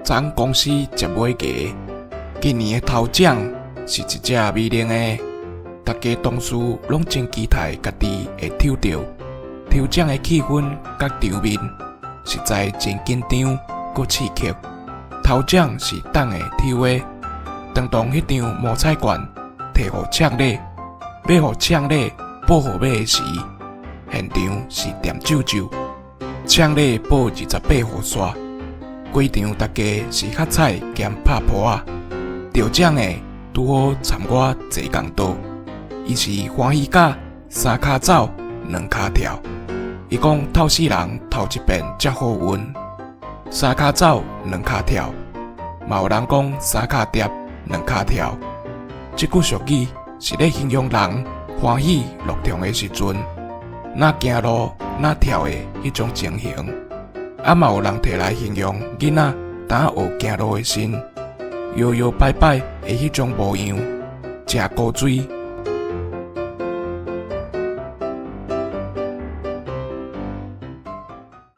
昨公司食尾牙，今年的頭獎是一隻美玲的，逐家同事攏真期待家己會抽著。抽獎的氣氛佮場面實在真緊張閣刺激。頭獎是等會抽的，當當彼張摸彩券提予搶禮，欲予搶禮報號碼的時，現場是恬啾啾。搶禮報28號線，規場逐家是喝彩兼拍噗仔。著獎的拄好參我坐仝桌，伊是歡喜甲三跤走兩跤跳。伊講透死人頭一遍才好運，三跤走兩跤跳，嘛有人講三跤疊兩跤跳。這句俗語是咧形容人歡喜樂中的時陣，若行路若跳的彼種情形。啊，嘛有人提來形容囡仔當學行路的時，搖搖擺擺的彼種模樣，誠古錐。